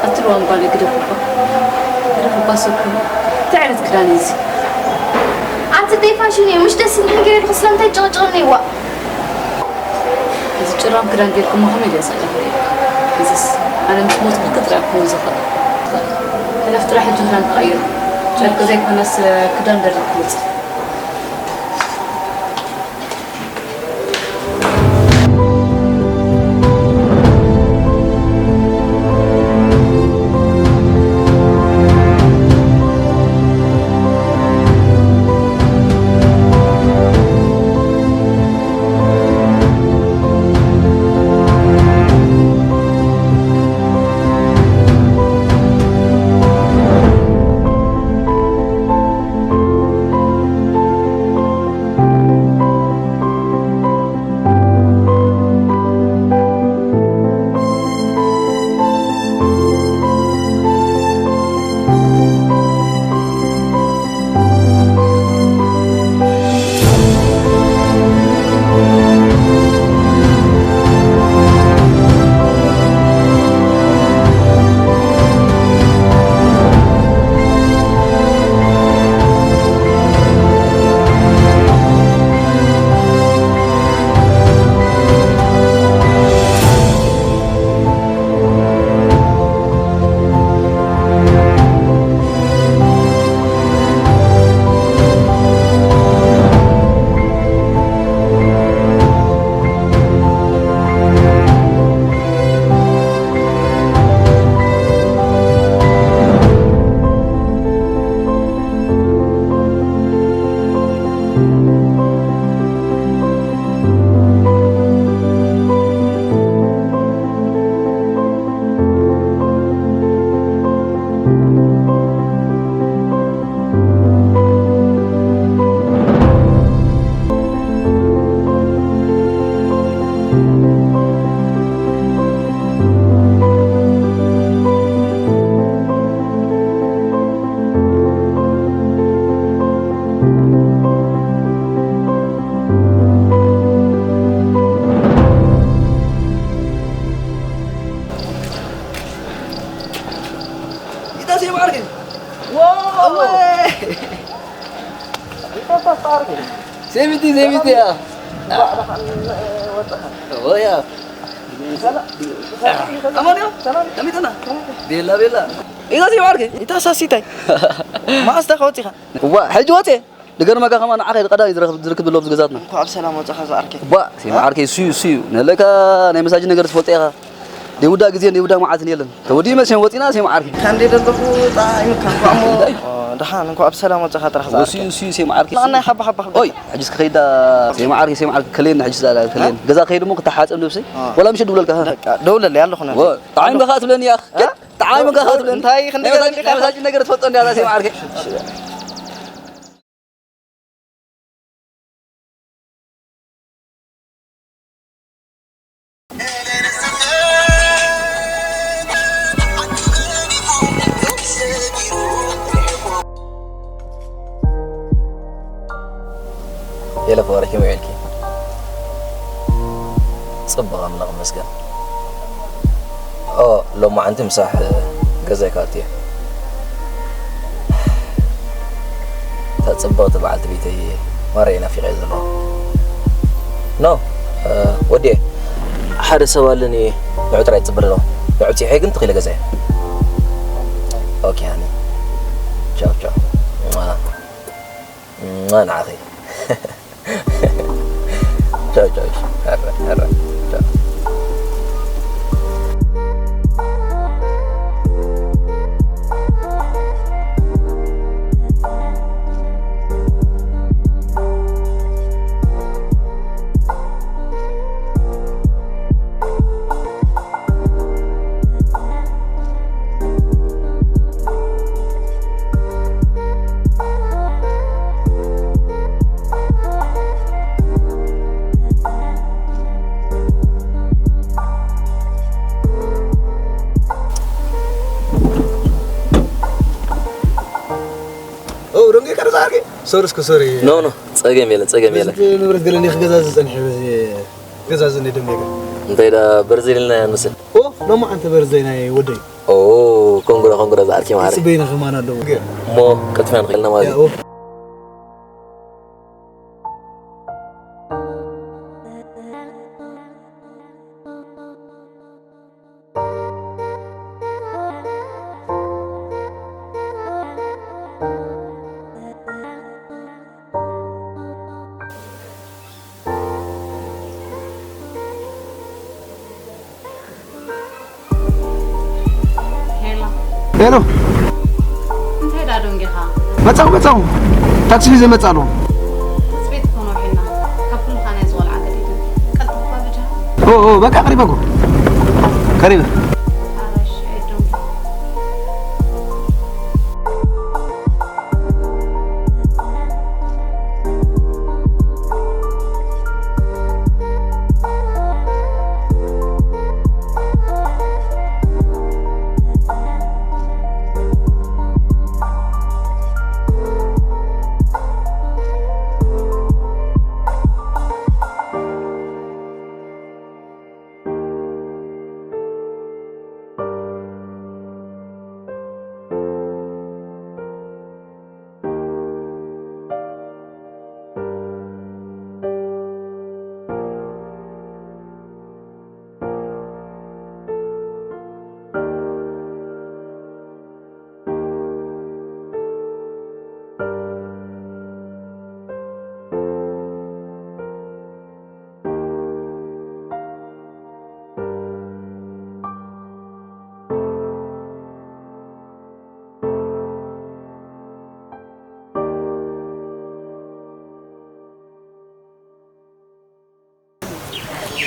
ኣትልዋን ጓል ግደፍ እባ። ግደፍ እባ ሰኩ። እንታይ ዓይነት ክዳን እዩ እዚ? ኣንቲ ደይ ፋሽን እዩ፣ ምሽ ደስ ዝብል ገይሩ ስለምንታይ ጭቕጭቕኒ ይዋ? እዚ ጭራም ክዳን ጌርኩሞ ከመይ ድየ ዘለኹ? እዚስ ኣነ ምስ ሞትኩ ጥራይ ክኸውን ዝኽእል። ሕለፍ ጥራሕ ሕጂ ክዳን ተቐይሩ። ጨርቂ ዘይኮነስ ክዳን ደርብ ክወጽእ። ሴሚቲ ሴሚቲ ያ ኦያ አማንዮ ለሚጠና ቤላ ቤላ ኢታ ሳሲታይ ማስታ ከወፂኻ ዋ ሕጂ ወፂ ድገርመካ ከማ ንዓኸ ቀዳሚ ዝረክብ ዝርክብ ዘሎ ኣብዚ ገዛትና እንኳዕ ብሰላም ወፀኻ ዝኣርከ ባ ሴማ ዓርከይ ሱዩ ሱዩ ነለካ ናይ መሳጅ ነገር ትፈልጦ ኢኻ ደውዳ ግዜ ደውዳ መዓትን የለን ተወዲ መቸም ወፂና ሴማ ዓርከይ ካንዴ ደለኹ ጣዕሚ ካንኳሞ ደሓን እንኳዕ ብሰላም ወፀኻ ጥራሕ ዝኣርከ ሱዩ ሱዩ ሴማ ዓርከይ ንዓናይ ሓባ ሓባ ኦይ ሕጂ ከይዳ ሴማ ዓርከይ ሴማ ዓርከይ ከሌን ሕጂ ዛላ ከሌን ገዛ ከይድ እሞ ክተሓፀብ ልብሰይ ወላ ምሽ ድውለልካ ደውለለይ ኣለኹ ጣዕሚ ከኻ ትብለኒ ኢኻ ጣዕሚ ከኻ ትብለኒ እንታይ ክንዲ መሳጅ ነገር ትፈልጦ እንዲያ ሴማ ዓርከይ የለ ፈወረ ከመይ ውዒልኪ? ጽቡቕ ኣምላኽ ይመስገን። ኦ ሎማዓንቲ ምሳሕ ገዛይ ክኣቱ እየ። እታ ጽብቕቲ በዓልቲ ቤተይ ማረይ ናፊቐ ዘለኹ። ኖ ወዲየ ሓደ ሰብ ኣለኒ ንዑ ጥራይ ትጽብር ኣለኹ። ንዑ ጽሒሐ ግን ትኺለ ገዛይ። ኦኬ ሃኒ ቻው ቻው። ንዓኺ ቻው ቻው። ቻው። ይቅርታ አድርጊ። ሶሪ እስከ ሶሪ። ኖ ኖ፣ ጸገም የለን፣ ጸገም የለን። በዚ ንብረት ገለ እንዲህ ክገዛዝ ጸኒሐ፣ በዚ ገዛዝ እንደ ደም ነገር። እንታይ ዳ በርዚ ኢልና እንመስል? ኦ፣ ሎማ አንተ በርዘይ ናይ ወደይ። ኦ፣ ኮንግራ፣ ኮንግራ ዝዓርኪ ማዕረ። ጽበይና ከማን ኣለዎ። እሞ ቀጥታ ንኽእልና ማለት እዩ። ኦ። ሄሎ። ሄሎ። እንታይ ደኣ ደንጊኻ? መጻኹ፣ መጻኹ። ታክሲ ሒዘ መጻ ኣለኹ። ትጽቢት እኮ ነዊሕና። ካብ ኩልኻ ናይ ዝቖልዓ ገዲዱ። ቀልጥፍ እኳ ብጃ። ኦ፣ ኦ፣ በቃ ቀሪበ እኮ። ቀሪበ። ኧረ እሺ፣ ኣይደንጉ።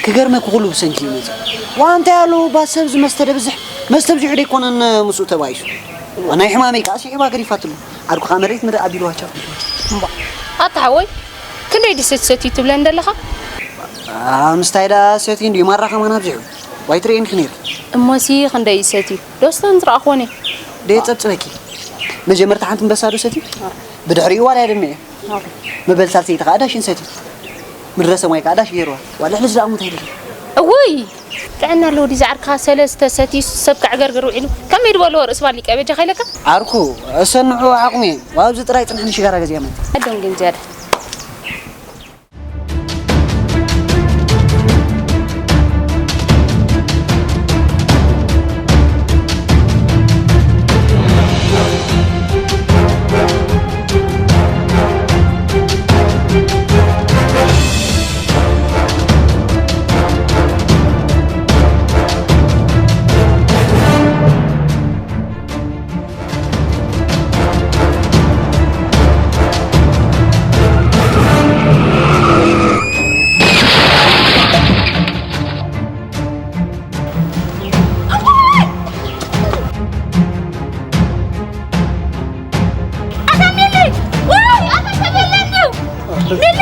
ክገርመኪ ኩሉ ብሰንኪ እዩ መፂኡ። ዋንታ ያሉ ባሰብ ዝመስተ ደብዝሕ መስተ ብዚሑ ደይኮነን ምስኡ ተባኢሱ። ናይ ሕማመይ ከዓ ስዒባ ገዲፋትሉ። ዓርኩ ከዓ መሬት ምድሪ ኣቢልዋ ቻው። እምባ፣ ኣታ ሓወይ፣ ክንደይ ድስቲ ሰትዩ ትብለን ዘለኻ? ምስታይ ደኣ ሰትዩ እንድዩ ማራ ከማን ኣብዚሑ። ዋይ ትርእየኒ ነይርኪ። እሞሲ ክንደይ ይሰትዩ? ዶስተን ዝረኣኽዎን እየ። ደየጸብጽበኪ። መጀመርታ ሓንቲ እምበሳ ዶ ሰትዩ? ብድሕሪኡ ዋላ የደምየ። መበል ሳልሰይቲ ከዓ ዳሽን ሰትዩ። ምድረ ሰማይ ከዓ ዳሽ ገይርዋ። ዋላ ልዕሊ ዝደኣሙ እንታይ ደለ? እውይ! ጥዕና ኣለዎ ድዩ ዝዓርካ ሰለስተ ሰትዩ ሰብ ከዕገርግር ውዒሉ። ከመይ ድበልዎ ርእሲ ባሊቀ በጃ ከይለካ? ዓርኩ፣ እሰንዑ ዓቕሚ። ኣብዚ ጥራይ ጽንሕኒ ሽጋራ ገዚኣ መት። ኣዶም ግን ዝያዳ። ኣታ ሚሊ! ዋይ! ኣታ ተገለኒ! ሚሊ!